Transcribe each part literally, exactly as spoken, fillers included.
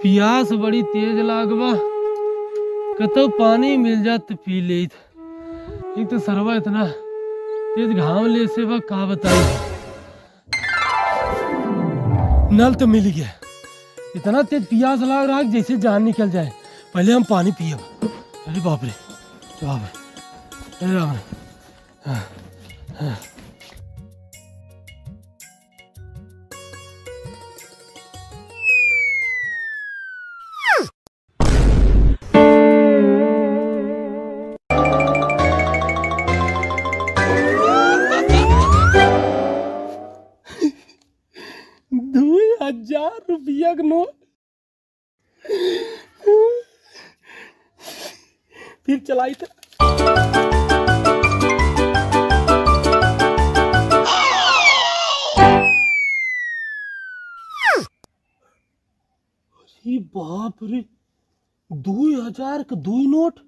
पियास बड़ी तेज लाग बा, कतौ पानी मिल जात त पी लेत। एक तो सरवा इतना तेज घाम ले से बा, का बताई। नल तो मिल गया, इतना तेज पियास लाग रहा है जैसे जान निकल जाए। पहले हम पानी पिए। अरे बाप रे, बाप रे, अरे राम रे। हाँ, हाँ। दुई हजार रुपया के नोट। फिर चलाई तो। अरे बाप रे, दुई हजार के दुई नोट।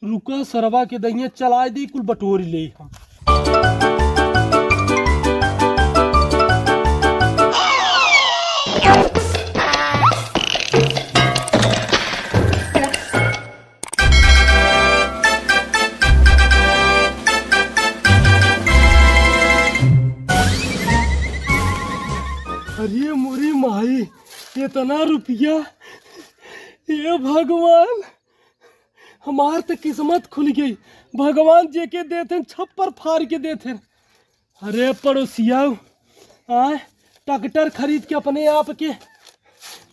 रुका, सरवा के दहिया चलाए दी, कुल बटोरी ले हम। अरे मोरी माई, इतना रुपया, हे भगवान, हमार त किस्मत खुल गई। भगवान जेके देथेन, छप्पर फाड़ के देथेन। अरे पड़ोसिया, आय, ट्रैक्टर खरीद के अपने आप के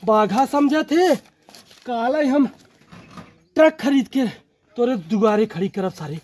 बाघा समझत हे। काले हम ट्रक खरीद के तोरे दुआरे खड़ी करब सारे।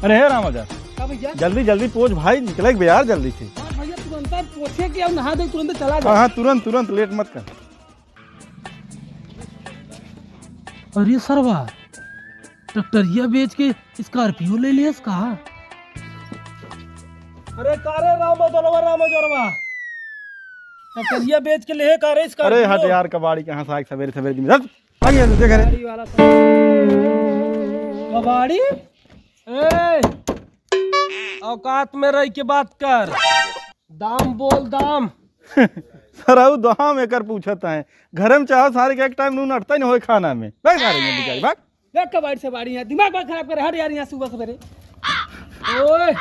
अरे हे रामाजा, का भैया? जल्दी जल्दी पोंछ भाई, निकले के बा यार जल्दी से। हाँ भैया, तुरंत पोंछे के और नहा दे, तुरंत चला जा। हाँ हाँ, तुरंत तुरंत, लेट मत कर। अरे सरवा, ट्रैक्टरिया बेच के स्कॉर्पियो ले लियस का? अरे का रे रामोजरवा, रामोजरवा, ट्रैक्टरिया बेच के ले का रे स्कॉर्पियो? अरे हट यार, कबाड़ी कहाँ से आए सवेरे सवेरे दिन में? हट, भाग यहाँ से, देख रे। कबाड़ी वाला सब। कबाड़ी? ए, औकात में रह के बात कर, दाम बोल, दाम। सरऊ दाम एकर पूछत है, घर में चाहो सारे के एक टाइम नून अटता ही न होए खाना में। भाग सारे यहाँ बिचारी, भाग। देख कबाड़ी से बाड़ी यहाँ, दिमाग मत खराब करे, हट यार यहाँ सुबह सवेरे। ओए,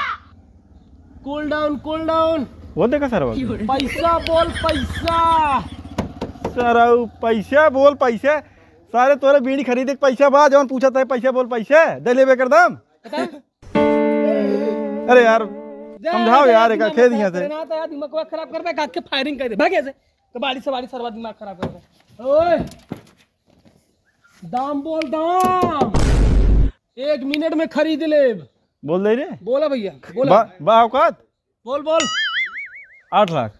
cool down, cool down। वो देखा सरवा। पैसा बोल, पैसा। सरऊ, पैसा बोल, पैसा। सारे तोरे बीड़ी खरीदे के पैसा बा, जौन पूछत है, पैसा बोल, पैसा। दे लेबे कर दम। बता। अरे यार, जा, समझाओ जा, यार, दिमाग एका खेद मत यहाँ से। खराब करे ना, तो यार दिमाग खराब कर दे, काट के firing कर दे, भाग यहाँ से। कबाड़ी से बाड़ी सरवा दिमाग खराब कर दे। ओए, दाम बोल, दाम। एक मिनट में खरीद लेब। बोल दे रे। बोला भैया, बोला। बा, बा औकात? बोल, बोल। आठ लाख।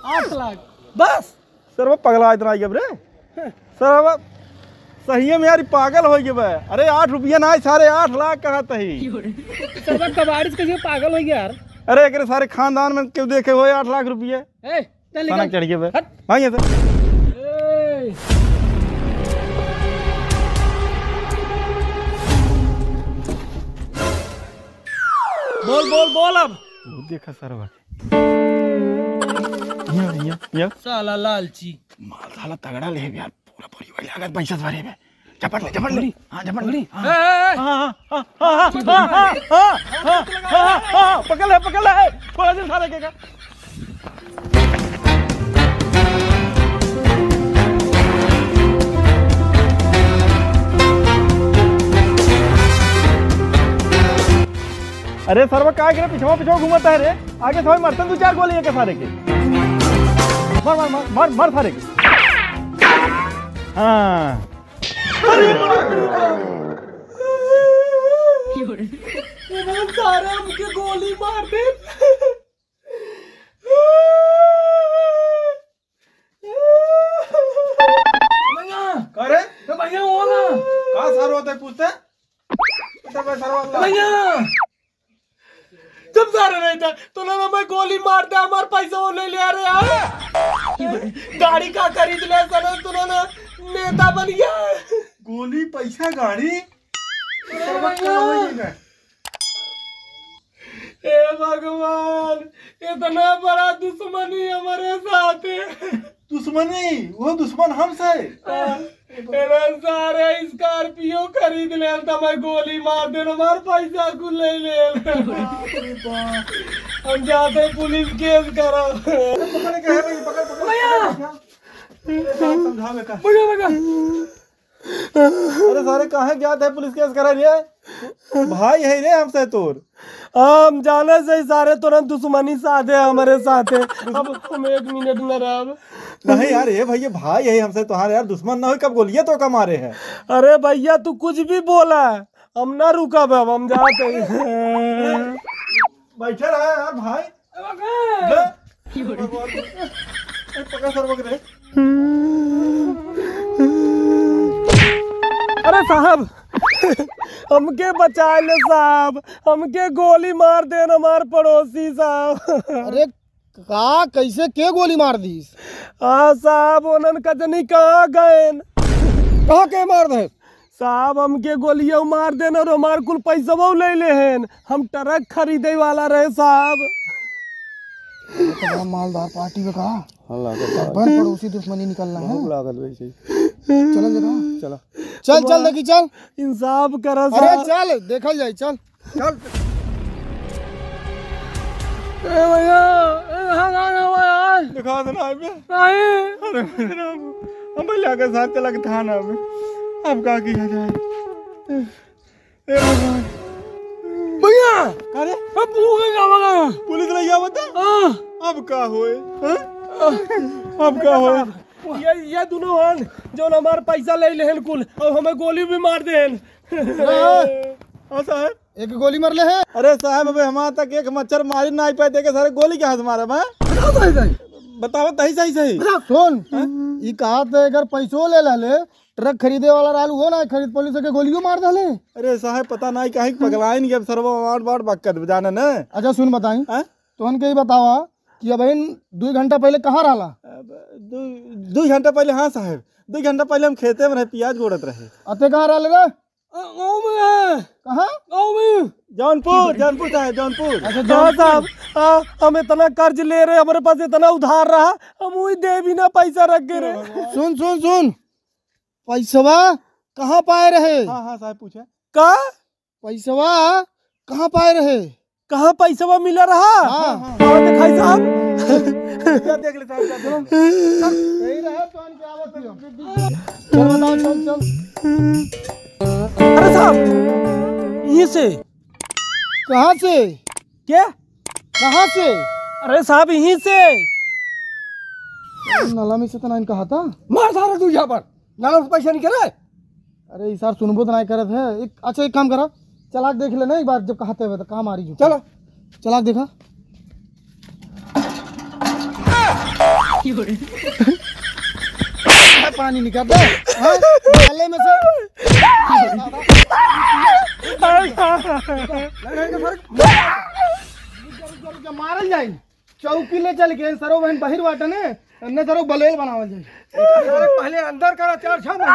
आठ लाख? बस? सरवा पगला इतना आई अब रे। सरवा सही में यार, ई पागल हो गए बा। अरे आठ रुपया ना, सारे आठ लाख कहत ही। सरवा कबाड़ी से कैसे पागल हो गया यार? अरे एकरे सारे खानदान में क्यों देखे हो आठ लाख रुपये? ए, चल निकल। सनक चढ़ गए बे। हट। भाग यहाँ से। ए। बोल, बोल, बोल अब। वो देखा सरवा। यहाँ, यहाँ, यहाँ। साला लालची। माल साला तगड़ा ले यार, पूरा पूरी वाली लागत पैसा सारे में। झपट ले, झपट ले। हाँ, झपट ले। हाँ। ए, ए, ए। हाँ, हाँ, हाँ। हाँ, हाँ, पकड़ ले, पकड़ ले। थोड़ा दिन खा लगेगा। अरे सरवा, का करे पिछवा पिछवा घूमत है रे? आगे से मरतन दो चार गोली एक सारे के। मार, मार, मार, मार, मार सारे के। हाँ। अरे बाप रे बाप। इन्होंने सारे हमके गोली मार दे। भैया। का रे? ए भैया, वो भैया, चुप सारे नहीं था, तूने ना मैं गोली मार दे, हमार पैसा वो ले ले। अरे यार, गाड़ी का खरीद ले सने, तूने ना नेता बन गया। गोली, पैसा, गाड़ी, सब तो वही है। हे भगवान, इतना बड़ा दुश्मनी हमारे साथ है। दुश्मनी? वो दुश्मन हमसे? हाँ। अरे सारे Scorpio खरीद ले, हम तो मैं गोली मार दे, हमार पैसा कुल ले ले। बाप रे बाप। हम जाते पुलिस केस करा। पकड़ के है भाई, पकड़, पकड़, भैया। पकड़, पकड़। समझावे का। भैया, भैया। अरे सारे, काहे जात है पुलिस केस करा रे? भाई है रे हमसे तोर। हम जाने से ही सारे तोरन दुश्मनी साधे हमरे साथे। अब हम एक मिनट न रहब। नहीं यार, ये भैया भाई है हमसे तोहार यार, दुश्मन ना हो, कब गोलियां तो का मारे है। अरे भैया तू कुछ भी बोला, हम ना रुकब, अब हम जाते हैं। बैठे रहे यार भाई। ए, भगवान। ए, पकड़ सर, पकड़ रे। अरे साहब, हमके बचाए ले साहब, हमके गोली मार देन हमार पड़ोसी साहब। अरे का, कैसे, के गोली मार दीस? हाँ साहब, ओनन कजनी कहाँ गएन? कहाँ के मार दे? साहब, हमके गोलियां मार देन और हमार कुल पैसवा ले लेहेन। हम ट्रक खरीदे वाला रहे साहब। ये तो बड़ा मालदार पार्टी बा का? हाँ, लागत बा। जब्बर पड़ोसी दुश्मनी निकलना है। बहुत लागत बा ऐसे। चल जरा। चला। चल, चल, देखी, चल। इंसाफ करा अरे साहब। चल, देखल जाए, चल। चल। ए भैया, ए, कहाँ, कहाँ गया हुआ यार? दिखा दे ना अबे। नहीं। अरे मेरे बाबू, हम पहले आके साथ चला के थाना में। अब का किया जाए? ए भगवान। भैया। अरे? अब वो क्या हुआ? पुलिस लइ गया बता? हाँ। अब का होए? हाँ? अब का होए? ये, ये दोनों हन, जौन हमार पैसा ले लेहन कुल, और हमें गोली भी मार देहन। हाँ। हाँ साहब। एक गोली मरले है। अरे साहब, अबे हमार तक एक मच्छर मारी नाहीं पाए, देखे सारे गोली कहाँ से मारे बा? बताओ सही सही। बताओ सही सही सही। बताओ। सुन, हाँ? ई कहा थे अगर पैसो ले लाले, ट्रक खरीदे वाला रहल, वो ना खरीद, पुलिस के गोलियों मार डाले। अरे साहब, पता नाहीं काहे के पगलाइन के अब सरवा वाट वाट बक्कत जाने न। अच्छा सुन बताई, हाँ? तोहन के ही बतावा कि अब इन दो घंटा पहले कहाँ रहला? अब दो, दो घंटा पहले, हाँ साहब, दो घंटा पहले हम खेते में रहे, प्याज गोड़त रहे। अते कहाँ रहले रे? अ, गाँव में है। कहाँ? गाँव में। जौनपुर, जौनपुर साहब, जौनपुर। अच्छा, हाँ जौनपुर। साहब, हाँ, हम इतना कर्ज ले रहे, हमरे पास इतना उधार रहा, हम वही दे भी ना पैसा रख के रहे। सुन, सुन, सुन, पैसवा कहाँ पाए रहे? हाँ, हाँ साहब, पूछे। का? पैसवा कहाँ पाए रहे? कहाँ पैसवा मिला रहा? हाँ। हाँ, दिखाई साहब। क्या देख ले साहब, क्या देख ले? यही रहा तो हम क्या आवत हियो। चल बताओ, चल, चल। अरे साहब, यहीं से। कहाँ से? क्या? कहाँ से? अरे साहब, यहीं से। नाला में से तो नाइन कहा था। मार सारे तू यहाँ पर। नाला से पैसा निकले। अरे, ई सार सुनबो तो नाहीं करत है। एक, अच्छा, एक काम करा, चला के देख ले ना एक बार, जब कहते हुए तो काम आ रही जो। चलो। चला के देखा। पानी निकाल दे। हाँ? गले में से। मारल जाए। चौकी ले चल के सरो बहन बहिर बाटे ने, एन्ने सरो बलेल बनावल जाई। अरे पहले अंदर करा, चार छह महीने।